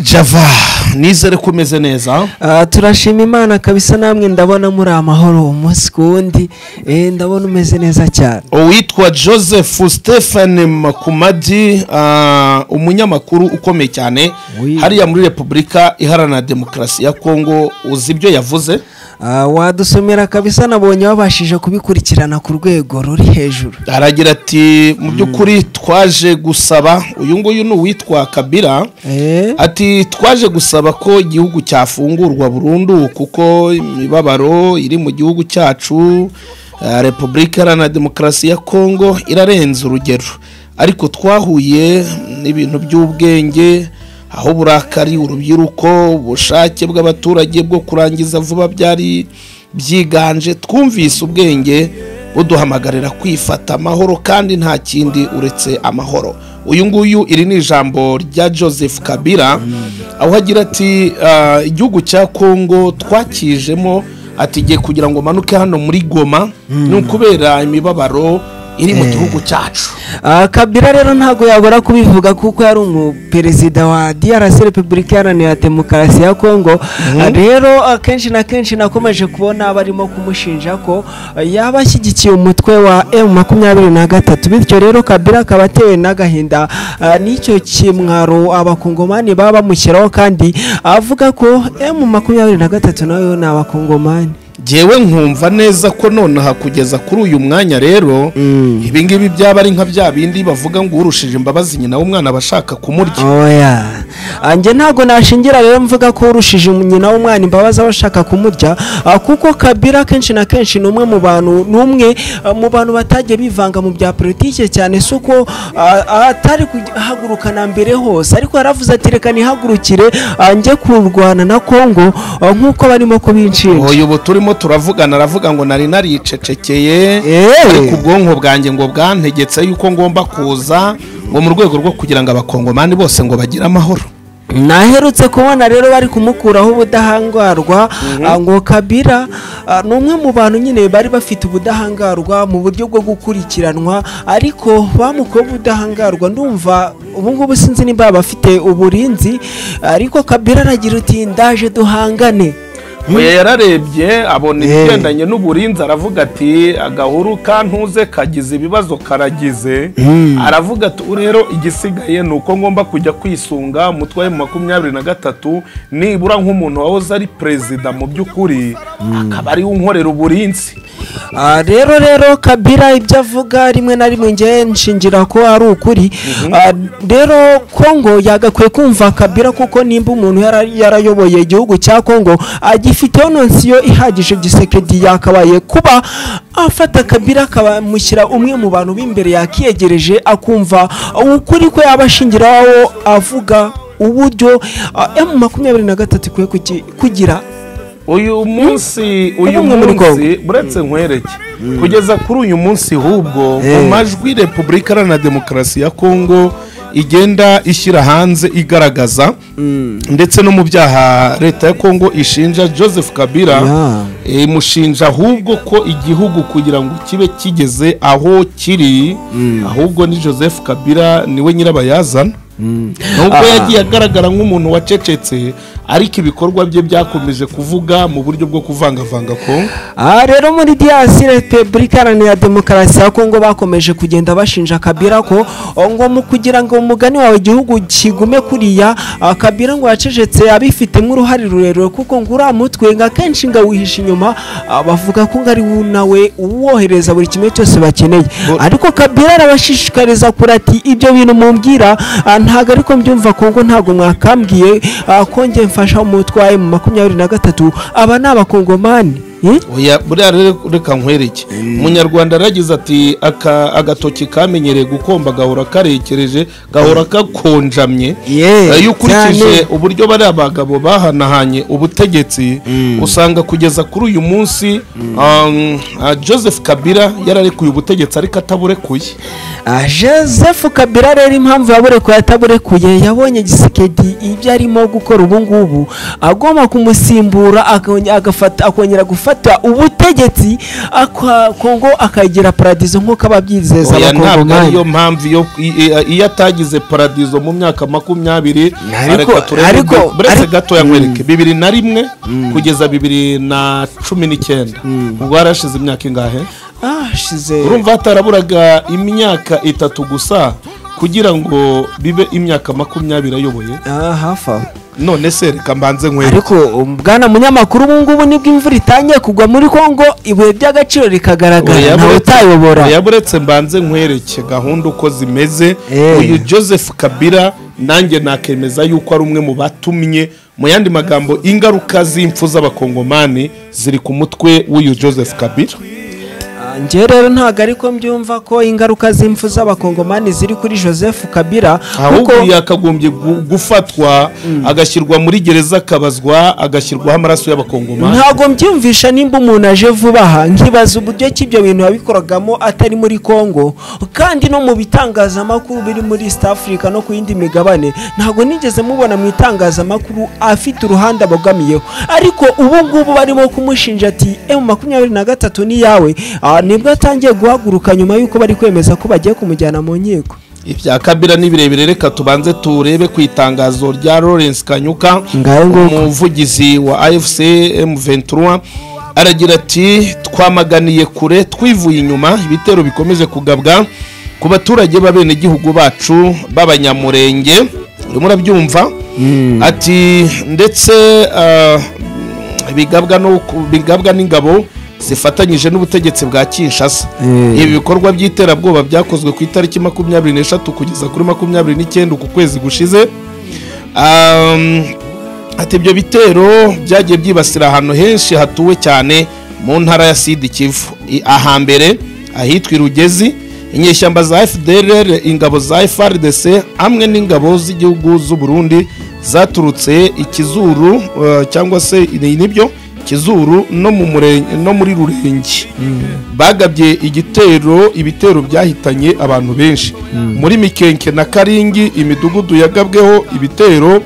Java, nizere ko umeze neza. Turashima Imana kabisa, namwe ndabona muri amahoro umunsi ku wundi, ndabona umeze neza cyane. Uwitwa Joseph Stephen Makumadi, umunyamakuru ukomeye cyane hariya muri Repubulika Iharanira Demokarasi ya Kongo, uzi ibyo yavuze? Wadusomera kabisa, nabonye wabashije kubikurikirana ku rwego ruri hejuru. Aragira ati mu by'ukuri twaje gusaba, uyu nguyu ni uwitwa Kabila, ati twaje gusaba ko igihugu cyafungurwa burundu kuko imibabaro iri mu gihugu cyacu Repubulika Iharanira Demokarasi ya Kongo irarenze urugero, ariko twahuye n'ibintu by'ubwenge aho uburakari, urubyiruko, ubushake bw'abaturage bwo kurangiza vuba byari byiganje. Twumvise ubwenge buduhamagarira kwifata amahoro kandi nta kindi uretse amahoro. Uyu nguyu, iri ni ijambo rya Joseph Kabila, aho agira ati igihugu cya Kongo twakijemo, ati giye kugira ngo manuke hano muri Goma ni ukubera imibabaro iri mu gihugu cyacu. Kabila rero ntago yabura kubivuga kuko yari umuperezida wa DRC, Repubulika Iharanira Demokarasi ya Kongo. Rero akenshi na kenshi nakomeje kubona barimo kumushinja ko yaba ashyigikiye umutwe wa M23, bityo rero Kabila akaba atewe n'agahinda n'icyo kimwaro abakongomani baba bamushyiraho, kandi avuga ko M23 nayo ni abakongomani. Jewe nkumva neza ko nonaha kugeza kuri uyu mwanya rero ibi ngibi byaba ari nka bya bindi bavuga ngo urushije imbabazi nyina w'umwana abashaka kumurya. Oya, anjye ntago nashingira rero mvuga ko urushije nyina w'umwana imbabazi abashaka kumurya, kuko Kabila kenshi na kenshi ni umwe mu bantu n'umwe mu bantu batagiye bivanga mu bya politike cyane, suko atari kuhagurukana mbere hose, ariko yaravuze ati reka nihagurukire njye kurwana na Kongo nkuko barimo kubinshinja. Oya, ubu turimo turavugana aravuga ngo nari naricecekeye, ariko ubwonko bwanjye ngo bwantegetse yuko ngomba kuza ngo mu rwego rwo kugira ngo abakongomani bose ngo bagire amahoro. Naherutse kubona rero bari kumukuraho ubudahangarwa, ngo Kabila ni umwe mu bantu nyine bari bafite ubudahangarwa mu buryo bwo gukurikiranwa, ariko bamukuye ubudahangarwa. Ndumva ubu ngubu sinzi nimba bafite uburinzi, ariko Kabila aragira uti ndaje duhangane. Oya, yararebye abona ibigendanye n'uburinzi, aravuga ati agahuru kantuze kagize ibibazo karagize, aravuga ati rero igisigaye ni uko ngomba kujya kwisunga umutwe wa M23, nibura nk'umuntu wahoze ari perezida mu by'ukuri akaba ari unkorera uburinzi. Rero Kabila ibyo avuga rimwe na rimwe nge nshingira ko ari ukuri. Rero Kongo yagakwiye kumva Kabila, kuko nimba umuntu yarayoboye igihugu cya Kongo agifiteho nonsiyo ihagije, Gisekedi yakabaye kuba afata Kabila akamushyira umwe mu bantu b'imbere yakiyegereje, akumva ukuri ko yabashingiraho avuga uburyo M23 ikwiye kugira. Uyu munsi uyu munsi buretse nkwereke kugeza kuri uyu munsi hubwo mu majwi Repubulika Iharanira Demokarasi ya Kongo igenda ishyira hanze igaragaza, ndetse no mu byaha leta ya Kongo ishinja Joseph Kabila, imushinja ahubwo ko igihugu kugira ngo kibe kigeze aho kiri, ahubwo ni Joseph Kabila niwe nyirabayazana. Nubwo yagiye agaragara nk'umuntu wacecetse, ariko ibikorwa bye byakomeje kuvuga mu buryo bwo kuvangavanga Kongo. Rero muri DRC, Repubulika Iharanira Demokarasi ya Kongo, bakomeje kugenda bashinja Kabila ko ngo mu kugira ngo umugani wawe igihugu kigume kuriya, Kabila ngo yacecetse abifitemo uruhare rurerure, kuko ngo uriya mutwe ngo akenshi ngo awihisha inyuma, bavuga ko ngo ari nawe uwohereza buri kimwe cyose bakeneye. Ariko Kabila arabashishikariza kurati ibyo bintu mumbwira ntago ariko mbyumva Kongo, ntago mwakambwiye ko nge mfasha umutwe wa M23, aba ni abakongomani. Oya, buriya rero reka nkwereke, umunyarwanda aragize ati agatoki kamenyereye gukomba gahora karekereje gahora kakonjamye. Iyo ukurikije uburyo bari abagabo bahanahanye ubutegetsi, usanga kugeza kuri uyu munsi Joseph Kabila yararekuye ubutegetsi ariko ataburekuye. Joseph Kabila rero impamvu yaburekuye ataburekuye, yabonye Gisekedi ibyo arimo gukora ubu ngubu agomba kumusimbura, agafata akongera gufata gufata ubutegetsi Kongo akayigira paradizo nk'uko ababyizeza Abakongomani. Ntabwo ariyo mpamvu iyo atagize paradizo mu myaka 20, ariko buretse gato yankwereke 2001 kugeza 2019 ubwo harashize imyaka ingahe? Urumva hataraburaga imyaka 3 gusa kugira ngo bibe imyaka 20 ayoboye. Hafi aho. None se reka mbanze nkwereke. Ariko bwana munyamakuru, ubu ngubu nibwo imvura itangiye kugwa muri Kongo, ibuye by'agaciro rikagaragara, ntawe utayobora. Yaburetse mbanze nkwereke gahunda uko zimeze. Uyu Joseph Kabila nanjye nakemeza yuko ari umwe mu batumye, mu yandi magambo ingaruka z'impfu z'abakongomani ziri ku mutwe w'uyu Joseph Kabila. Njye rero ntabwo ariko mbyumva ko ingaruka z'impfu z'abakongomani ziri kuri Joseph Kabila, ahubwo yakagombye gufatwa agashyirwa muri gereza, akabazwa, agashyirwaho amaraso y'abakongomani. Ntabwo mbyumvisha nimba umuntu aje vuba aha, nkibaza uburyo ki ibyo bintu yabikoragamo atari muri Kongo, kandi no mu bitangazamakuru biri muri East Africa no ku yindi migabane ntabwo nigeze mubona mu itangazamakuru afite uruhande abogamiyeho. Ariko ubu ngubu barimo kumushinja ati M23 ni yawe, nibwo atangiye guhaguruka nyuma yuko bari kwemeza ko bagiye kumujyana mu nkiko. Ibya Kabila ni birebire, reka tubanze turebe ku itangazo rya Lawrence Kanyuka, umuvugizi wa AFC M23. Aragira ati twamaganiye kure twivuye inyuma ibitero bikomeje kugabwa ku baturage b'abenegihugu bacu b'abanyamurenge. Urimo urabyumva? Ati ndetse bigabwa n'ingabo zifatanyije n'ubutegetsi bwa Kinshasa. Ibi bikorwa by'iterabwoba byakozwe ku itariki 23 kugeza kuri 29 ku kwezi gushize. Ati ibyo bitero byagiye byibasira ahantu henshi hatuwe cyane mu ntara ya Sud Kivu. Ahambere ahitwa Rugezi, inyeshyamba za FDLR, ingabo za FARDC hamwe n'ingabo z'igihugu z'u Burundi zaturutse ikizuru cyangwa se nibyo Kizuru no mu murenge no muri Rurenge. Bagabye ibitero byahitanye abantu benshi. Muri Mikenke na Karingi imidugudu yagabweho ibitero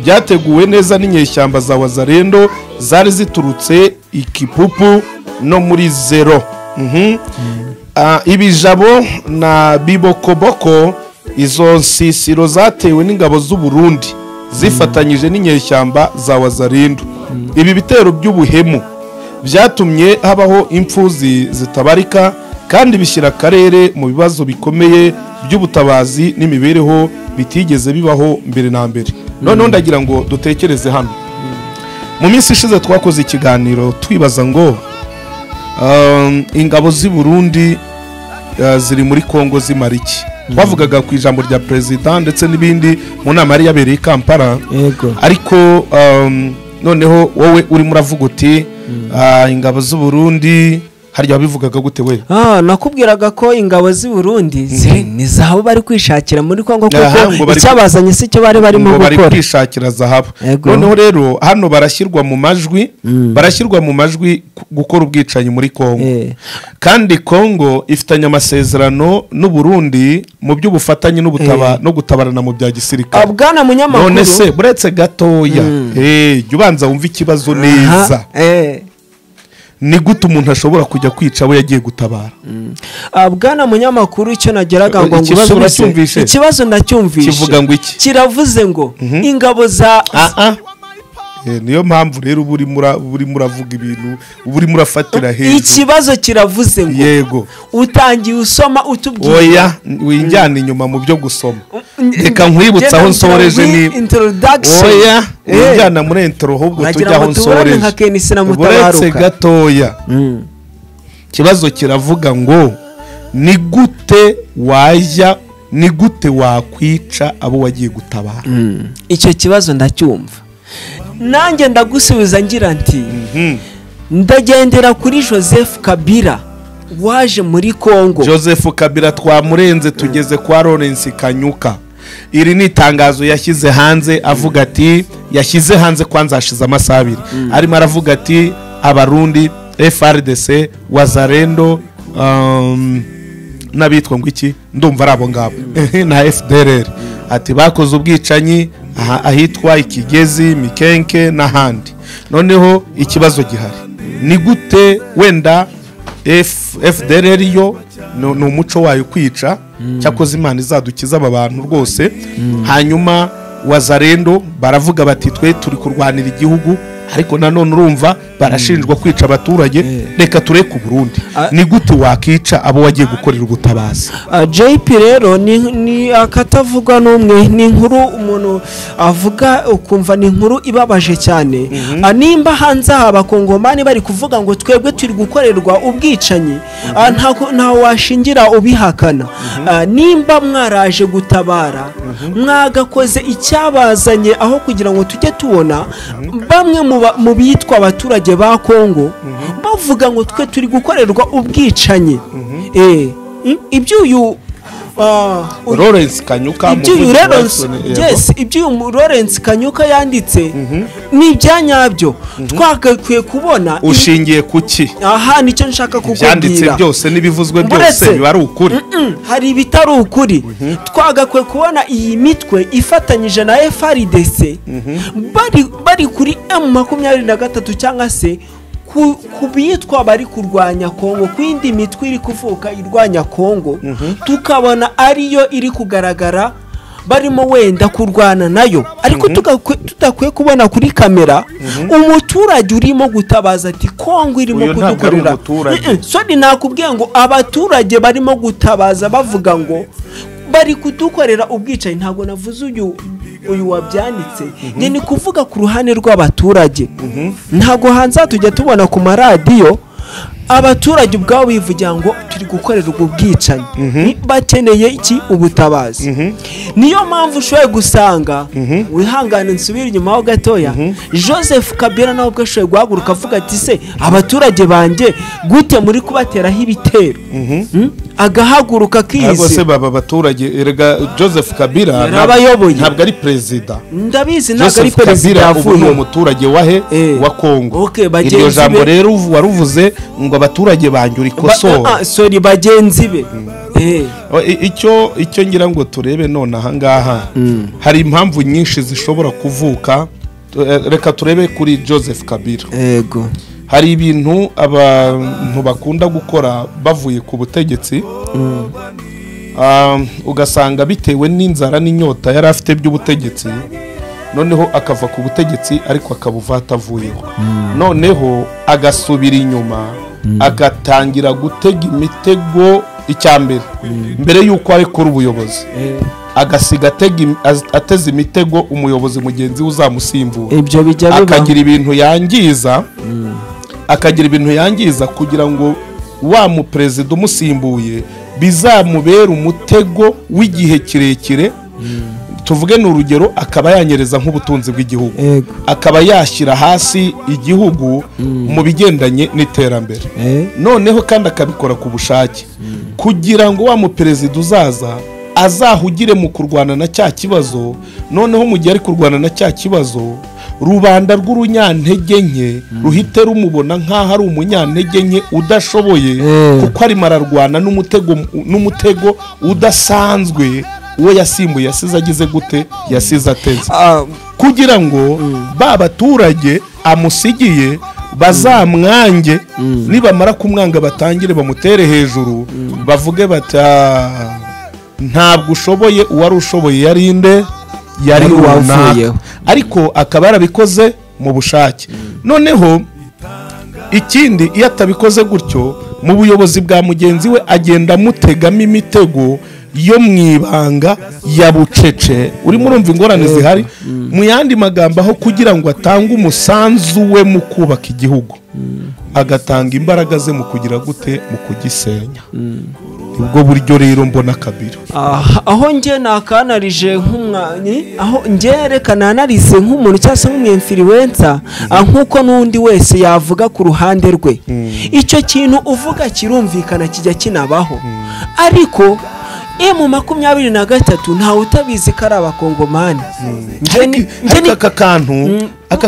byateguwe neza n'inyeshyamba za Wazarendo zari ziturutse Ikipupu no muri Zero. Ibijabo na Bibokoboko, izo nsisiro zatewe n'ingabo z'u Burundi zifatanyije n'inyeshyamba za Wazarendo. Ibi bitero by'ubuhemu byatumye habaho impfu zitabarika kandi bishyira akarere mu bibazo bikomeye by'ubutabazi n'imibereho bitigeze bibaho mbere na mbere. Noneho ndagira ngo dutekereze hano. Mu minsi ishize twakoze ikiganiro twibaza ngo ingabo z'i Burundi ziri muri Kongo zimara iki? Twavugaga ku ijambo rya president ndetse n'ibindi mu nama yari yabereye i Kampala. Ariko noneho wowe urimo uravuga uti ingabo z'u Burundi, harya wabivugaga gute we? Nakubwiraga ko ingabo z'u Burundi ni zahabu bari kwishakira muri Kongo, kuko icyabazanye si cyo bari barimo gukora, bari kwishakira zahabu. Noneho rero hano barashyirwa mu majwi, barashyirwa mu majwi gukora ubwicanyi muri Kongo. Kandi Kongo ifitanye amasezerano n'u Burundi mu by'ubufatanye n'ubutaba no gutabarana mu bya gisirikare. Bwana munyamakuru, none se buretse gatoya, jya ubanza wumve ikibazo neza. Ni gute umuntu ashobora kujya kwica abo yagiye gutabara? Bwana munyamakuru, icyo nageraga ngo ngusubize, ikibazo ndacyumvishe. Kivuga ngo iki? Kiravuze ngo ingabo za niyo mpamvu rero uri muravuga ibintu, uri murafatira hejuru. Ikibazo kiravuze ngo yego utangiye usoma utubwira. Oya, winjyana inyuma mu byo gusoma. Reka nkwibutsa aho nsoreje ni introduction. Oya, winjyana muri intro ahubwo tujya aho nsoreje. Buretse gatoya. Ikibazo kiravuga ngo ni gute wajya, ni gute wakwica abo wagiye gutabara? Icyo kibazo ndacyumva. Nanjye ndagusubiza ngira nti ndagendera kuri Joseph Kabila waje muri Kongo. Joseph Kabila twamurenze tugeze kwa Lawrence Kanyuka. Iri ni itangazo yashyize hanze avuga ati, yashyize hanze kwanza hashize amasaha abiri. Arimo aravuga ati Abarundi, FARDC, Wazarendo, n'abitwa ngo iki, ndumva ari abo ngabo na FDLR. Ati bakoze ubwicanyi ahitwa Ikigezi, Mikenke n'ahandi. Noneho ikibazo gihari, Ni gute wenda FDLR yo ni umuco wayo kwica, cyakoze Imana izadukiza aba bantu rwose. Hanyuma Wazalendo baravuga bati twe turi kurwanira igihugu, ariko nanone urumva barashinjwa kwica abaturage. Reka tureke Burundi. Ni gute wakica abo wagiye gukorera ubutabazi? JP rero ni akatavuga n'umwe, ni inkuru umuntu avuga ukumva ni inkuru ibabaje cyane. Nimba hanze abakongomani bari kuvuga ngo twebwe turi gukorerwa ubwicanyi, nta washingira ubihakana. Nimba mwaraje gutabara, mwagakoze icyabazanye aho kugira ngo tujye tubona bamwe mu bitwa abaturage ba Kongo bavuga ngo twe turi gukorerwa ubwicanyi. Ibyo uyu Lawrence Kanyuka, ibyo uyu Lawrence Kanyuka yanditse ni ibyanyabyo twagakwiye kubona. Ushingiye kuki? Aha nicyo nshaka kukubwira. Byanditse byose n'ibivuzwe byose biba ari ukuri. Hari ibitari ukuri. Twagakwiye kubona iyi mitwe ifatanyije na FARDC bari kuri M23 cyangwa se ku bitwa bari kurwanya Kongo, ku yindi mitwe iri kuvuka irwanya Kongo, tukabona ariyo iri kugaragara barimo wenda kurwana nayo, ariko tudakwiye kubona kuri kamera umuturage urimo gutabaza ati Kongo irimo kudukorera. Soni nakubwiye ngo abaturage barimo gutabaza bavuga ngo bari kudukorera ubwicanyi. Ntabwo navuze uyu wabyanditse, ni kuvuga ku ruhande rw'abaturage. Ntabwo hanze tujya tubona ku maradiyo abaturage ubwabo bivugira ngo turi gukorerwa ubwicanyi, bakeneye iki? Ubutabazi. Niyo mpamvu ushoboye gusanga, wihangane nsubire inyuma ho gatoya, Joseph Kabila nawe ubwo ashoboye guhaguruka avuga ati se abaturage banjye gute muri kubateraho ibitero? Agahaguruka kizi. Ntabwo se baba abaturage, erega Joseph Kabila ntabwo ari perezida. Ndabizi ntabwo ari perezida, ubu ni umuturage wahe wa Kongo. Iryo jambo rero waruvuze ngo abaturage banjye urikosora. Sorry, bagenzi be. Icyo ngira ngo turebe none aha ngaha, hari impamvu nyinshi zishobora kuvuka. Reka turebe kuri Joseph Kabila. Yego. Hari ibintu abantu bakunda gukora bavuye ku butegetsi, ugasanga bitewe n'inzara n'inyota yari afite by'ubutegetsi, noneho akava ku butegetsi ariko akabuva atavuyeho, noneho agasubira inyuma agatangira gutega imitego. Icyambere mbere yuko arekura ubuyobozi, agasiga ateze imitego umuyobozi mugenzi we uzamusimbura. Ibyo bijya biba, akagira ibintu yangiza, akagira ibintu yangiza kugira ngo wa mu perezida umusimbuye bizamubera umutego w'igihe kirekire. Tuvuge ni urugero, akaba yanyereza nk'ubutunzi bw'igihugu, akaba yashyira hasi igihugu mu bigendanye n'iterambere, noneho kandi akabikora ku bushake kugira ngo wa mu perezida uzaza azahugire mu kurwana na cya kibazo. Noneho mu gihe ari kurwana na cya kibazo, rubanda rw'urunyantege nke ruhite rumubona nk'aho ari umunyantege nke udashoboye, kuko arimo ararwana n'umutego udasanzwe uwo yasimbuye yasize agize gute, yasize ateze, kugira ngo ba baturage amusigiye bazamwange. Nibamara kumwanga batangire bamutere hejuru, bavuge bati ntabwo ushoboye, uwari ushoboye yari inde? Yari runaka, ariko akaba yarabikoze mu bushake. Noneho ikindi, iyo atabikoze gutyo mu buyobozi bwa mugenzi we agenda amutegamo imitego yo mwibanga ya bucece. Urimo urumva ingorane zihari. Mu yandi magambo, aho kugira ngo atange umusanzu we mu kubaka igihugu, agatanga imbaraga ze mu kugira gute, mu kugisenya. Ubwo buryo rero mbona Kabila. Aho nge nakanarije nk'umwani, aho nge reka nanarize nk'umuntu cyangwa se nk'umwinfluencer, nkuko n'undi wese yavuga ku ruhande rwe. Icyo kintu uvuga kirumvikana kijya kinabaho, ariko M23 ntawe utabizi ko ari abakongomani. Aka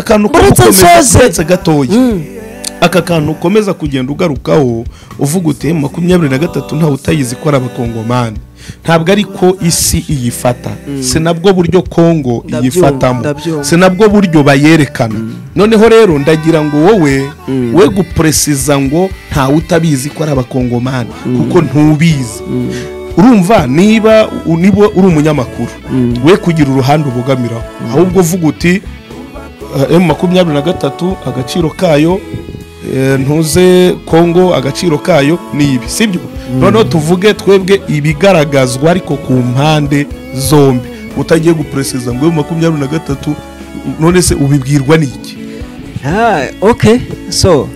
kantu uretse gatoya, aka kantu ukomeza kugenda ugarukaho uvuga uti M23 ntawe utayizi ko ari abakongomani. Ntabwo ariko isi iyifata, si nabwo buryo Kongo iyifatamo, si nabwo buryo bayerekana. Noneho rero ndagira ngo wowe we gupresiza ngo ntawe utabizi ko ari abakongomani, kuko ntubizi. Urumva niba uri umunyamakuru we kugira uruhande ubogamiraho, ahubwo uvuga uti M23 agaciro kayo, ntuze Kongo agaciro kayo ni ibi, sibyo? Noneho tuvuge twebwe ibigaragazwa ariko ku mpande zombi, utagiye gupresiza ngo M23 none se ubibwirwa n'iki? Okay, so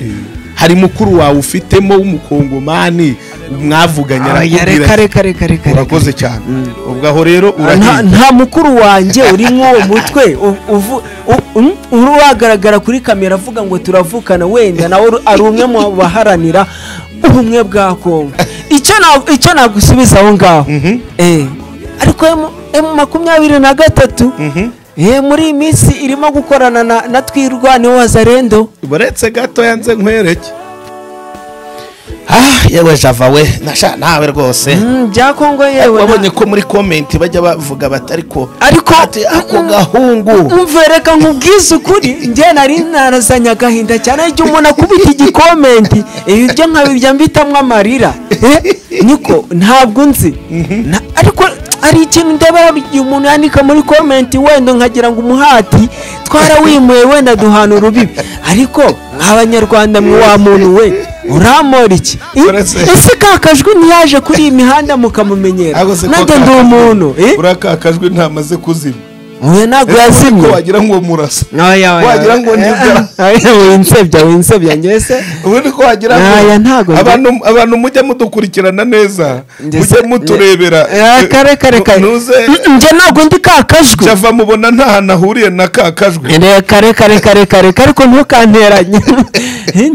hari mukuru wawe ufitemo w'umukongomani mwavuganye arakubwira? Reka urakoze cyane. Ubwo aho rero urahiye. Nta mukuru wanjye uri nk'uwo mutwe uragaragara kuri kamera avuga ngo turavukana, wenda nawe ari umwe mu baharanira ubumwe bwa Kongo. Icyo nagusubiza aho ngaho, ariko M23 muri iyi minsi irimo gukorana na Twirwaneho Wazalendo. Buretse gato yanze nkwereke. Yewe Java we nasha nawe rwose bya Kongo yewe wabonye ko muri comment bajya bavuga bati ariko ako gahungu umvereka nkubwize ukuri, njye nari narazanye agahinda cyane igihe umuntu akubita igikomenti ibyo nkabibya mbitamwe amarira. Niko ntabwo nzi, ariko ari ikintu ndeba igihe umuntu yandika muri comment wenda nkagira ngo umuhati twarawimuye wenda duhana urubibi, ariko nk'abanyarwanda mwe wa muntu we uramora iki? Ese kakajwi ntiyaje kuri iyi mihanda mukamumenyera? Nanjye ndi umuntu. Urakakajwi ntamaze kuzima. Oya ntabwo yazimye. Wagira ngo murasa. Wagira ngo nibyo. Winsebya ngese. Ubundi ko wagira ngo abantu mujye mudukurikirana neza, mujye muturebera. Kare. Nje ntabwo ndi kakajwi. Java mubona nta hantu ahuriye na kakajwi. Kare ariko ntukanteranye.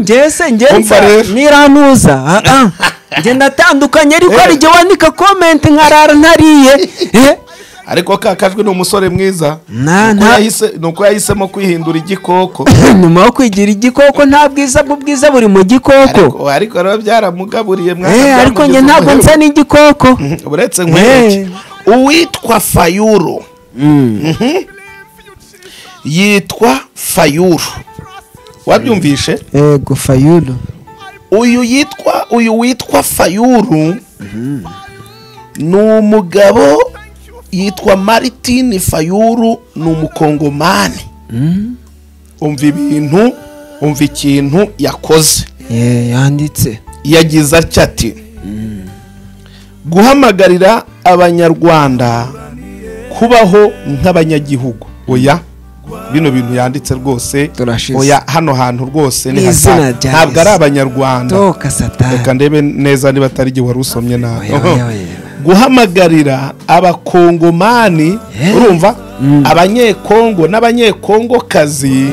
Ngese ngenza nirantuza. Nge ndatandukanye ariko ari jye wandika comment nkarara ntariye. Ariko kakajwi ni umusore mwiza, nuko yahisemo kwihindura igikoko. Nyuma yo kwigira igikoko nta bwiza bw'ubwiza buri mu gikoko. Ariko rero byaramugaburiye mwana. Ariko nge ntabwo nsa n'igikoko. Uretse nkwereke uwitwa Fayulu. Yitwa Fayulu, wabyumvishe? Yego, Fayulu. Uyu witwa Fayulu ni umugabo yitwa Martin Fayulu, ni umukongomani. Umva ibintu, umva ikintu yakoze. Yanditse yagize ati guhamagarira abanyarwanda kubaho nk'abanyagihugu. Oya bino bintu yanditse rwose, oya hano hantu rwose ni ntabwo ari abanyarwanda. Reka ndebe neza niba atari igihe wari usomye nabi. Guhamagarira abakongomani, urumva, abanyekongo n'abanyekongokazi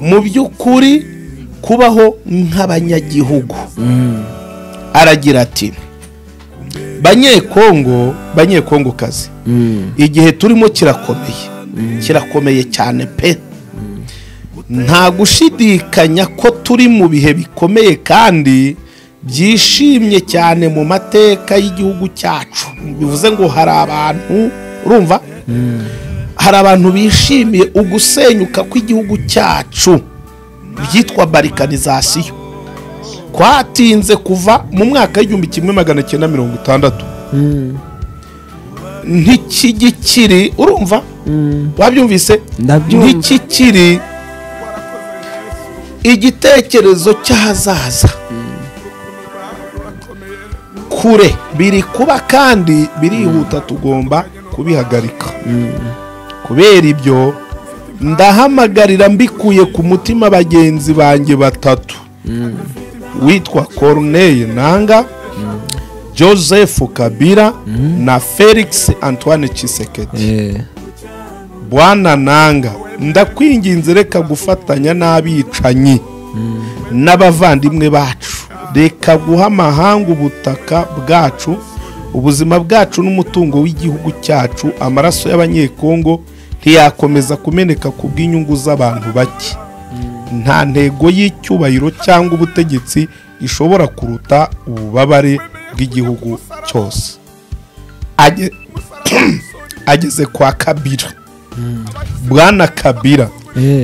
mu by'ukuri kubaho nk'abanyagihugu. Aragira ati banyekongo, banyekongokazi, igihe turimo kirakomeye, kirakomeye cyane pe. Nta gushidikanya ko turi mu bihe bikomeye kandi byishimye cyane mu mateka y'igihugu cyacu. Bivuze ngo hari abantu, urumva, hari abantu bishimiye ugusenyuka kw'igihugu cyacu byitwa balkanization kwatinze kuva mu mwaka w'1960. Ntikigikiri, urumva, wabyumvise? Ntikikiri igitekerezo cy'ahazaza kure, biri kuba kandi birihuta, tugomba kubihagarika. Kubera ibyo ndahamagarira mbikuye ku mutima bagenzi banjye batatu, witwa Corneille Nanga, Joseph Kabila na Felix Antoine Tshisekedi. Bwana Nanga, ndakwinginze reka gufatanya n'abicanyi n'abavandimwe bacu, reka guha amahanga ubutaka bwacu, ubuzima bwacu n'umutungo w'igihugu cyacu. Amaraso y'abanyekongo ntiyakomeza kumeneka ku bw'inyungu z'abantu bake. Nta ntego y'icyubahiro cyangwa ubutegetsi ishobora kuruta ububabare bw'igihugu cyose. Ageze kwa Kabila. Bwana Kabila,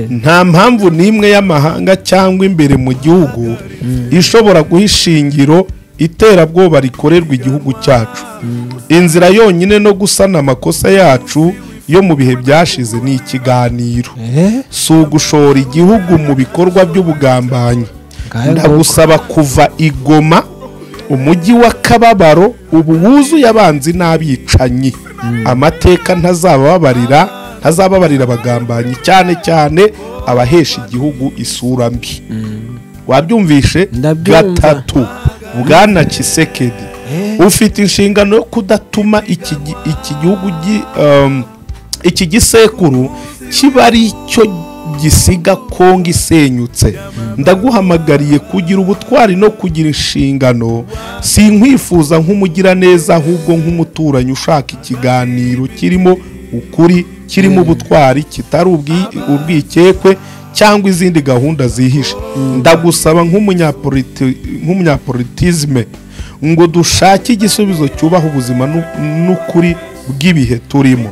nta mpamvu n'imwe y'amahanga cyangwa imbere mu gihugu ishobora guha ishingiro iterabwoba rikorerwa igihugu cyacu. Inzira yonyine no gusana amakosa yacu yo mu bihe byashize ni ikiganiro, si ugushora igihugu mu bikorwa by'ubugambanyi. Ndagusaba kuva i Goma, umujyi wa Kababaro ubu wuzuye abanzi n'abicanyi. Amateka ntazababarira abagambanyi, cyane cyane abahesha igihugu isura mbi. Wabyumvishe? Gatatu, Bwana Tshisekedi, ufite inshingano yo kudatuma iki gihugu iki gisekuru kiba ari cyo gisiga Kongo isenyutse. Ndaguhamagariye kugira ubutwari no kugira inshingano. Sinkwifuza nk'umugiraneza, ahubwo nk'umuturanyi ushaka ikiganiro kirimo ukuri, kirimo ubutwari, kitari urwikekwe cyangwa izindi gahunda zihishe. Ndagusaba nk'umunyapolitisme ngo dushake igisubizo cyubaha ubuzima n'ukuri bw'ibihe turimo.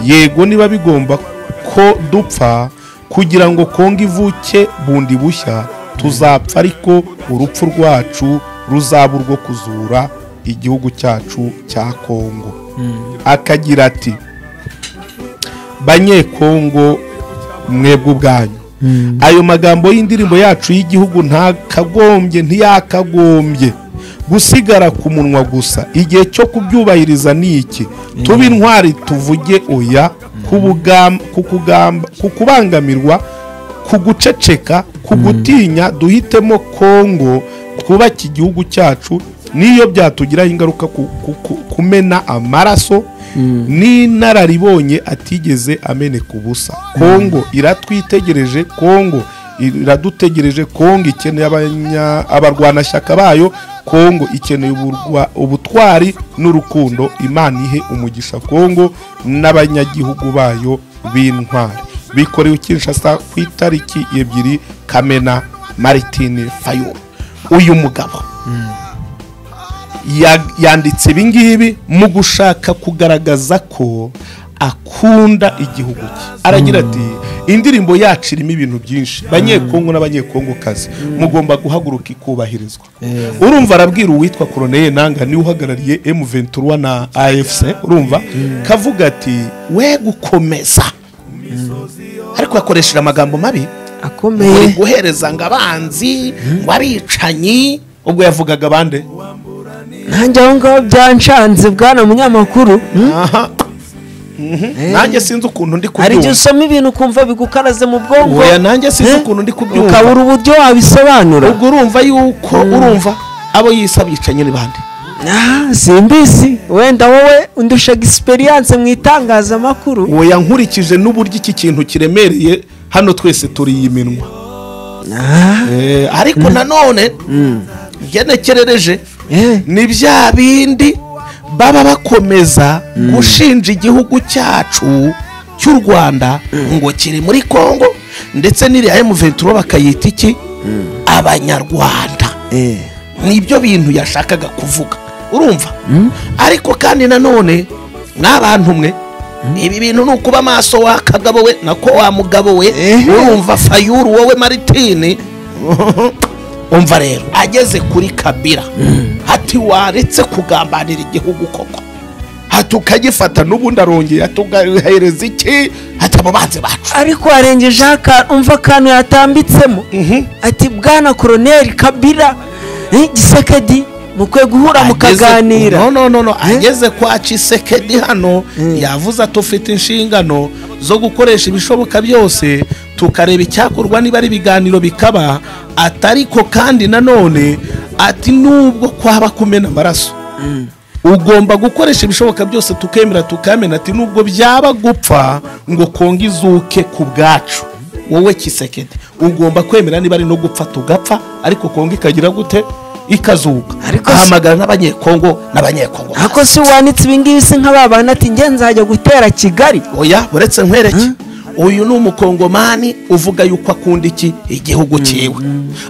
Yego, niba bigomba ko dupfa kugira ngo Kongo ivuke bundi bushya, tuzapfa, ariko urupfu rwacu ruzaba urwo kuzura igihugu cyacu cya Kongo. Akagira ati Banyekongo mwebwe ubwanyu, ayo magambo y'indirimbo yacu y'igihugu ntiyakagombye gusigara ku munwa gusa. Igihe cyo kubyubahiriza ni iki. Tuba intwari, tuvuge oya ku kubangamirwa, ku guceceka, ku gutinya. Duhitemo Kongo, twubake igihugu cyacu, niyo byatugiraho ingaruka kumena amaraso n'inararibonye atigeze ameneka ubusa. Kongo iratwitegereje, Kongo iradutegereje, Kongo ikeneye abarwanashyaka bayo, Kongo ikeneye ubutwari n'urukundo. Imana ihe umugisha Kongo n'abanyagihugu bayo b'intwari. Bikorewe Kinshasa ku itariki 2 Kamena. Martin Fayulu, uyu mugabo yanditse ibi ngibi mu gushaka kugaragaza ko akunda igihugu cye. Aragira ati indirimbo yacu irimo ibintu byinshi, Banyekongo n'Abanyekongokazi mugomba guhaguruka ikubahirizwa. Urumva arabwira uwitwa Colonel Nanga, niwe uhagarariye M23 na AFC, urumva kavuga ati we gukomeza, ariko yakoresheje amagambo mabi akomeye, guhereza ngo abanzi ngo abicanyi. Ubwo yavugaga bande? Nanjye aho ngaho byanshanze bwana munyamakuru. Nanjye sinzi ukuntu ndi kubyumva. Hari igihe usoma ibintu ukumva bigukaraze mu bwonko. Oya, nanjye sinzi ukuntu ndi kubyumva, ukabura uburyo wabisobanura. Ubwo urumva yuko urumva abo yise abicanyi ni bande? Simbizi, wenda wowe undusha experience mu itangazamakuru. Oya, nkurikije n'uburyo iki kintu kiremereye hano twese turi iminwa. Ariko nanone ngenekerereje ni bya bindi baba bakomeza gushinja igihugu cyacu cy'u Rwanda ngo kiri muri Kongo, ndetse n'iriya M23 bakayita iki? Abanyarwanda. Nibyo bintu yashakaga kuvuga, urumva? Ariko kandi nanone n'abantu mwe, ibi bintu ni ukuba maso wa Kagabo we nako wa mugabo we, urumva Fayulu wowe Martine. Umva rero ageze kuri Kabila ati waretse kugambanira igihugu koko, hati ukagifata n'ubundi arongeye atugahereza iki, hati abo banzi bacu. Ariko arengeje umva akantu yatambitsemo, ati Bwana Colonel Kabila Tshisekedi mukwiye guhura mukaganira. No, ageze kwa Tshisekedi hano yavuze ati ufite inshingano zo gukoresha ibishoboka byose tukareba icyakorwa niba ari ibiganiro bikaba, atariko kandi nanone ati nubwo kwaba kumena amaraso ugomba gukoresha ibishoboka byose tukemera tukamena, ati nubwo byaba gupfa ngo Kongo izuke ku bwacu. Wowe Tshisekedi ugomba kwemera niba ari no gupfa tugapfa, ariko Kongo ikagira gute? Ikazuka. Ahamagara n'Abanyekongo n'Abanyekongo. Ako si wanitse ibingibi se nk'ababana ati nge nzajya gutera Kigali. Oya, uretse nkwereke, uyu ni umukongomani uvuga yuko akunda iki igihugu cyiwe.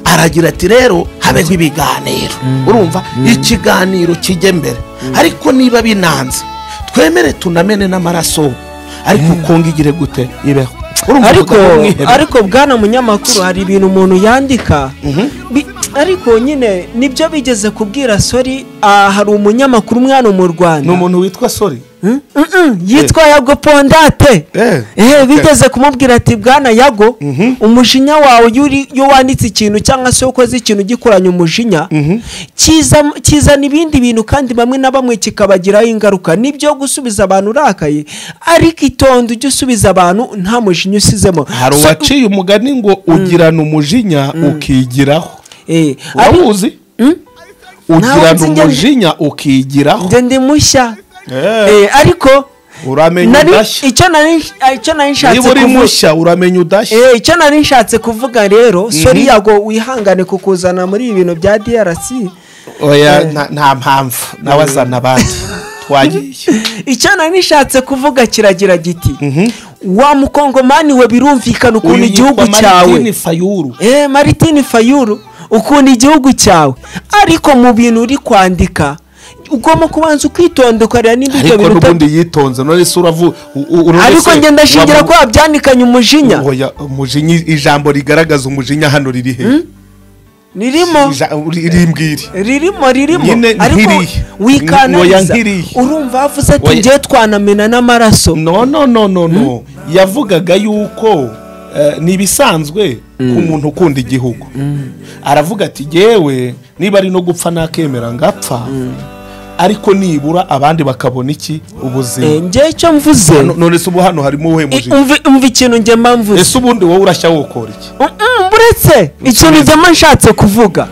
Aragira ati rero habeho ibiganiro, urumva ikiganiro kijye mbere, ariko niba binanze Twemere tunamene n'amaraso, ariko Kongo igire gute ibeho. Ariko bwana munyamakuru, hari ibintu umuntu yandika ariko nyine nibyo bigeze kubwira Sori. Hari umunyamakuru umwana mu Rwanda, ni umuntu witwa Sori, yitwa Yago Pondate. Bigeze kumubwira ati bwana Yago, umujinya wawe iyo wanditse ikintu cyangwa se ukoze ikintu gikoranye umujinya, kizana ibindi bintu kandi bamwe na bamwe kikabagiraho ingaruka. Nibyo gusubiza abantu urakaye, ariko itonde ujye usubiza abantu nta mujinya usizemo. Hari uwaciye umugani ngo ugirana umujinya ukigiraho. Uramuzi? Ugirana umujinya ukigiraho. Nde ndi mushya. Ariko uramenya udashya. Icyo nari nshatse kuvuga, niba uri mushya uramenya udashya. Icyo nari nshatse kuvuga rero, Sori Yago wihangane kukuzana muri ibi bintu bya DRC. Oya, nta mpamvu nawe azana abandi twagiye. Icyo nari nshatse kuvuga kiragira giti, wa mukongomani we birumvikana ukuntu igihugu cyawe, Martin Fayulu, Martin Fayulu, ukuntu igihugu cyawe, ariko mu bintu uri kwandika ugomba kubanza ukitonda ukareba nimba ibyo bintu ubundi yitonze. None se uravu, ariko ngenda ndashingira ko wabyandikanye umujinya. Oya, umujinya, ijambo rigaragaza umujinya hano riri he? Ririmo, rimbwire. Ririmo ariko wikananiza. Urumva avuze ati ngiye twanamena n'amaraso. No no no no no, yavugaga yuko ni ibisanzwe ku muntu ukunda igihugu. Aravuga ati yewe niba ari no gupfa nakemera ngapfa, ariko nibura abandi bakabona iki ubuzima. Nge icyo mvuze, none se ubu hano harimo uwe mujinya? Umva ikintu nge mba mvuze. Ese ubundi wowe urashya wokora iki? Buretse ikintu nge mba nshatse kuvuga,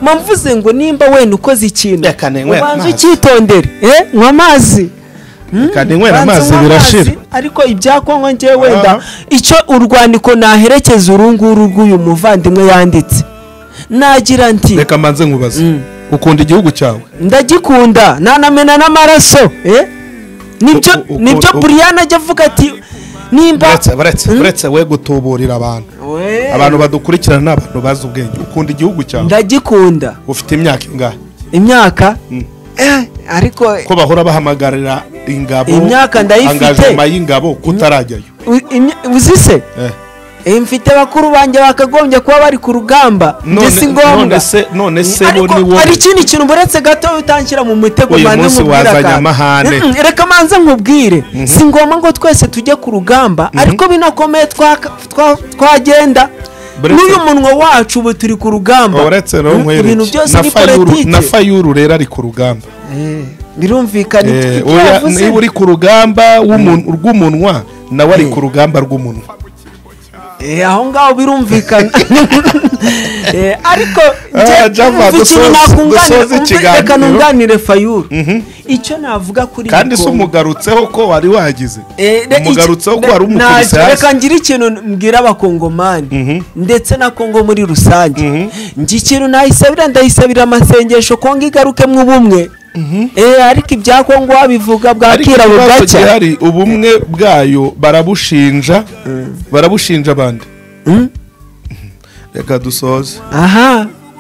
mba mvuze ngo nimba wenda ukoze ikintu ubanza ukitondere. Nywa amazi, kandi nywera amazi birashira. Ariko ibya Kongo nge wenda icyo urwandiko naherekeza uru nguru rw'uyu muvandimwe yanditse, nagira nti reka mbanze nkubaze, ukunda igihugu cyawe? Ndagikunda, nanamena n'amaraso. Nibyo Brian ajya avuga ati nimba buretse we gutuburira abantu, abantu badukurikirana ni abantu bazi ubwenge. Ukunda igihugu cyawe? Ndagikunda. Ufite imyaka ingahe? Imyaka ariko ko bahora bahamagarira ingabo, imyaka ndayifite, angajema y'ingabo kutarajyayo. Uzi se? Mfite bakuru banjye bakagombye kuba bari ku rugamba, nge si ngombwa. None se bo ni wowe. Hari ikindi kintu buretse gato utanshyira mu mutego, manze nkubwire, reka manze nkubwire, si ngombwa ngo twese tujye ku rugamba, ariko binakomeye twagenda. N'uyu munwa wacu ubu turi ku rugamba. Ibintu byose ni politiki. Na Fayulu rero ari ku rugamba. Birumvikana. Niba uri ku rugamba rw'umunwa, nawe ari ku rugamba rw'umunwa. Aho ngaho birumvikana. Ariko reka nunganire Fayulu. Icyo navuga kuri kandi se umugarutseho ko wari wagize, umugarutseho ko wari umukubise hasi. Reka ngire ikintu mbwira abakongomani ndetse na Kongo muri rusange. Ngi ikintu nayisabira, ndayisabira amasengesho Kongo igaruke mu bumwe. Ariko ibya Kongo wabivuga bwakira bugacya. Hari ubumwe bwayo barabushinja, barabushinja abandi. Reka dusoze. Aha.